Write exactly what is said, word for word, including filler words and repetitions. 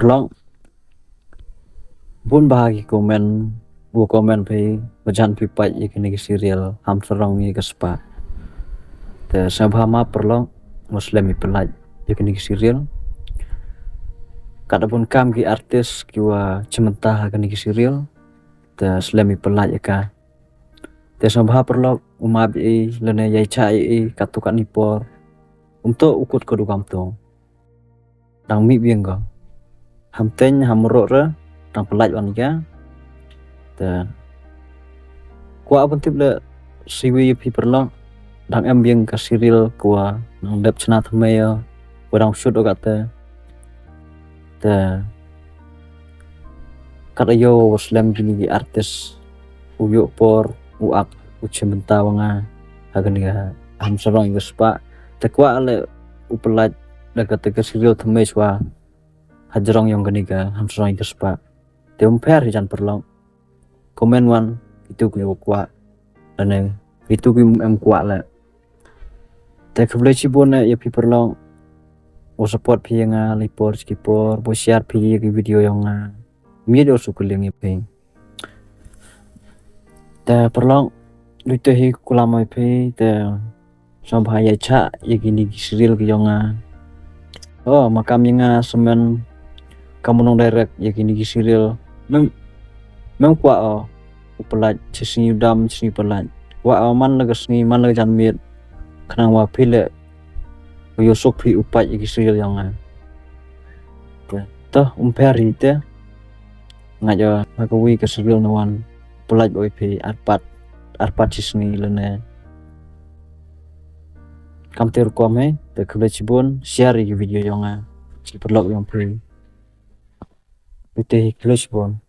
Paralok, bun bha ki comment, wa comment phi, wa jan phi pait ya kini ki serial Ham Sarong ya ka Spah. Te sngewbha map paralok, wa slem i pynlait ya kini ki serial. Katwa bun kam ki artist ki wa chim bynta ha kini ki serial, te slem i pynlait ya ka. Te sngewbha paralok, u map ya i, lane yai chah ya i, katto katni por. Um toh u kut ko du kam to. Dang mih biang ko. Ham teng, ham roh re, dang pynlait wan ya ka. Te kwah pyntip le, siwi ya phi paralok, dang em biang ka serial ka wa dang dep chna thymme ya, wa dang shoot o kate. Te kat ayo wa slem kini ki artist, u yoh por, u ak, u chim bynta wa nga ha kani ka Ham Sarong ya ka Spah. Te kwah le u pynlait da kate ka serial thymme chwa hajrong yong kani ka Ham Sarong ya ka Spah. Te um pher hi jan paralok. Comment wan kitu ki wa kwah, lane kitu ki em kwah le. Te khublei chibun ya phi paralok, wa support phi ya nga lai por chi ki por, wa share phi ya ki video yong nga. Mih do su kylliang ya phi. Te paralok, du te hi kulam ya phi, te sngewbha yai chah ya kini ki serial ki yong nga. O, ma kam ya nga samen, kam u nong direct ya kini ki serial. Mem, mem kwah o u pynlait chi sngi u dam, chi sngi u pynlait. Kwah o man la ka sngi, man la ka janmiet, khnang wa phi le u yoh suk phi u pait ya ki serial yong nga. Te toh um pher hi te. Ngait o ha kawi ka serial na wan, pynlait boi phi ar part, ar part chi sngi lane. Kamte rukom hi, te khublei chibun, share ya ki video yong nga, chi paralok yong phi. Du te hi, khublei chibun.